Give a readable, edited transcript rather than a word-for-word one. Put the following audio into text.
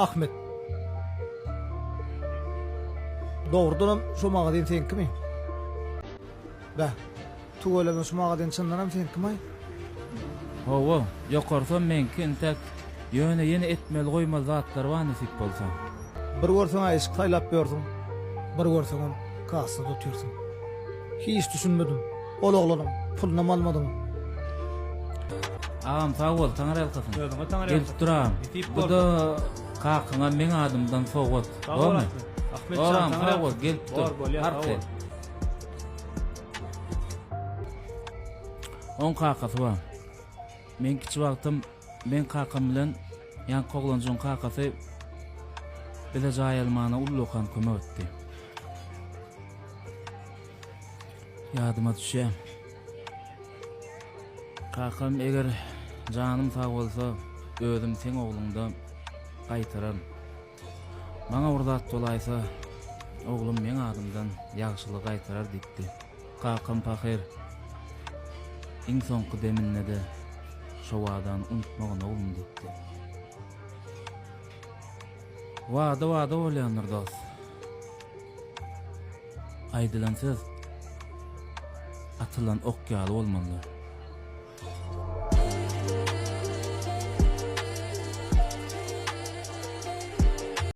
Ahmet. Dogrudanam şo magazin seňkimi? Bäh, tüweleme şu magazin çyndanam seňkimi-aý? Hawa, ýokarsam meňki intäk, ýöne ýene etmeli goýmaly zatlar bar nesip bolsa. Bir görseň-ä eşik saýlap ýörsüň, bir görseňem kassada otyrsyň. Hiç düşünmedim. Ol oglanyň pulunam almadyň. Agam sag bol, taňryýalkasyn. Özüňe taňryýalkasyn. Gelip dur agam. Nesip Bu da bolsa. kakyňa meň adymdan sowgat. Sag bol Bormy? Ahmet. Ahmet Bor jan, agam, sag bol, taňryýalkasyn. gelip dur. Bor, bolýar, sag Arkaýyn. bol. Oň kakasy bar. Men kiçi wagtym meň kakam bilen ýaňky oglanjygyň kakasy bize jaý almana ullakan kömek etdi. Ýadyma düşýär. Kakam eger janym sag bolsa, özüm seň ogluňda gaýtararyn. Maňa bir zat bolaýsa, oglum meň adymdan ýagşylygy gaýtarar diýipdi. Kakam pahyr iň soňky deminde-de şo wadany unutmagyn oglum diýipdi. Wada wada bolýandyr dost. Aýdylan söz atylan ok ýaly bolmalydyr.